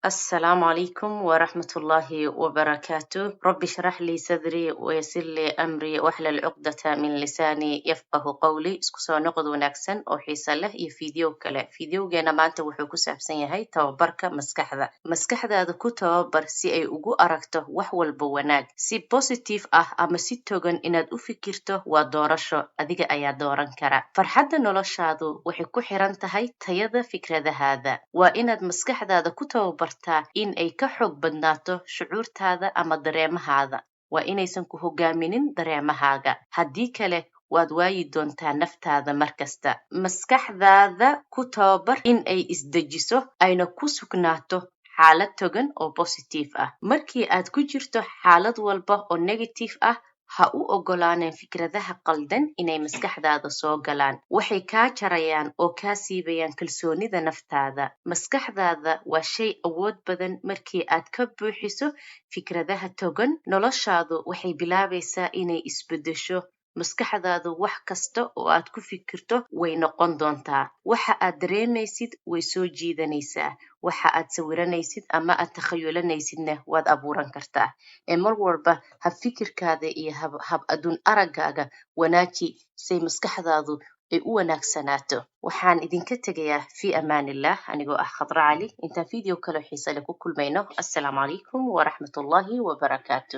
Asalaamu calaykum waraxmatullaahi wabarakaatu. Rabbi shrax lii sadrii wayasir lii amrii waxlal cuqdata min lisaanii yafqahu qawlii. Isku soo noqod wanaagsan oo xiise leh iyo fiidyow kale. Fiidyowgeena maanta wuxuu ku saabsan yahay tababarka maskaxda. Maskaxdaada ku tababar si ay ugu aragto wax walba wanaag, si positive ah ama si togan. Inaad u fikirto waa doorasho, adiga ayaa dooran kara. Farxadda noloshaadu waxay ku xiran tahay tayada fikradahaada. Waa inaad maskaxdaada ku tababartaa in ay ka xoog badnaato shucuurtaada ama dareemahaada. Waa inaysan ku hogaaminin dareemahaaga, haddii kale waad waayi doontaa naftaada. Mar kasta maskaxdaada ku tababar in ay isdejiso ayna ku sugnaato xaalad togan oo positive ah. Markii aad ku jirto xaalad walba oo negative ah, ha u ogolaanin fikradaha qaldan inay maskaxdaada soo galaan. Waxay kaa jarayaan oo kaa siibayaan kalsoonida naftaada. Maskaxdaada waa shay awood badan. Markii aad ka buuxiso fikradaha togan, noloshaadu waxay bilaabaysaa inay isbedesho. Maskaxdaadu wax kasta oo aad ku fikirto way noqon doontaa. Waxa aad dareemaysid way soo jiidanaysaa. Waxa aad sawiranaysid ama aad takhayulanaysidna waad abuuran kartaa. Ee mar walba hab fikirkaada iyo hab adduun araggaaga wanaaji say maskaxdaadu ay u wanaagsanaato. Waxaan idinka tegayaa fi amaanillah, anigoo ah Khadra Cali. Intaan video kale xiise leh ku kulmayno, assalaamu calaykum waraxmatullaahi wabarakaatu.